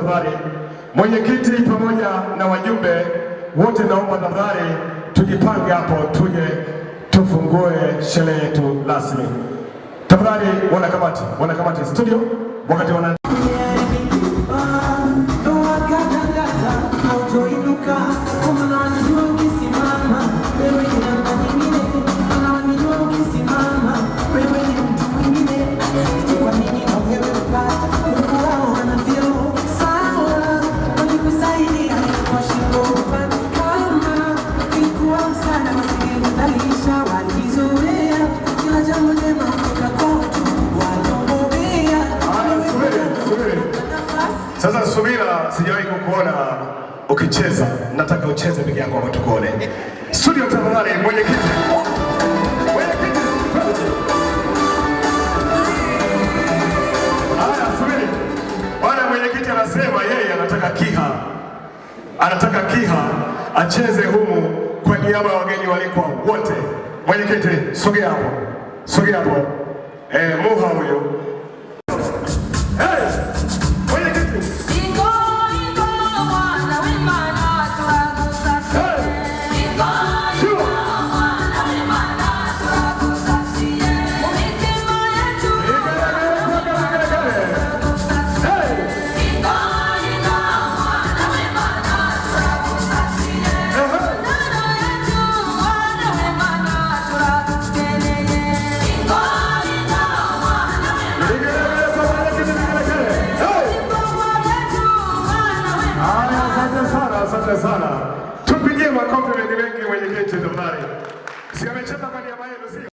tafadhali. Mwenyekiti pamoja na wajumbe wote, naomba tafadhali tujipange hapo, tuje tufungue sherehe yetu rasmi. Tafadhali wanakamati, wanakamati studio, wakati wana Wakatangaza hautoinuka, kwa maana wanajua ukisimama wewe ni namba nyingine, maana wanajua ukisimama wewe ni mtu mwingine. Eti kwa nini na wewe upata Mungu wao wana vyeo sawa, wakikusaidia kwa shingo upande, kama ilikuwa msaada wasingekudhalilisha, walizoea kila jambo jema kutoka kwa watu waliobobea. Haya, subiri, subiri. Sasa Subira, sijawahi kukuona ukicheza, nataka ucheze peke yako hapa tukuone. Studio tafadhali, mwenyekiti. Mwenyekiti. Haya, subiri. Bwana mwenyekiti anasema yeye anataka Kiha, anataka Kiha acheze humu kwa niaba ya wageni walikwa wote. Mwenyekiti, sogea hapo, sogea hapo. Muha huyo. Hey, mwenyekiti. Ingo, ingo, mwana w'Imana turagusasiye. Ingo, ingo, mwana w'Imana turagusasiye. Mu mitima yacu turagusasiye. Ingo, ingo, mwana w'Imana turagusasiye. Ntara yacu, mwana w'Imana turagukeneye. Ingo, ingo, mwana w'Imana. Haya, asante sana, asante sana. Tupigie makofi mengi mengi mwenyekiti tafadhali. Si amecheza kwa niaba yenu, sio?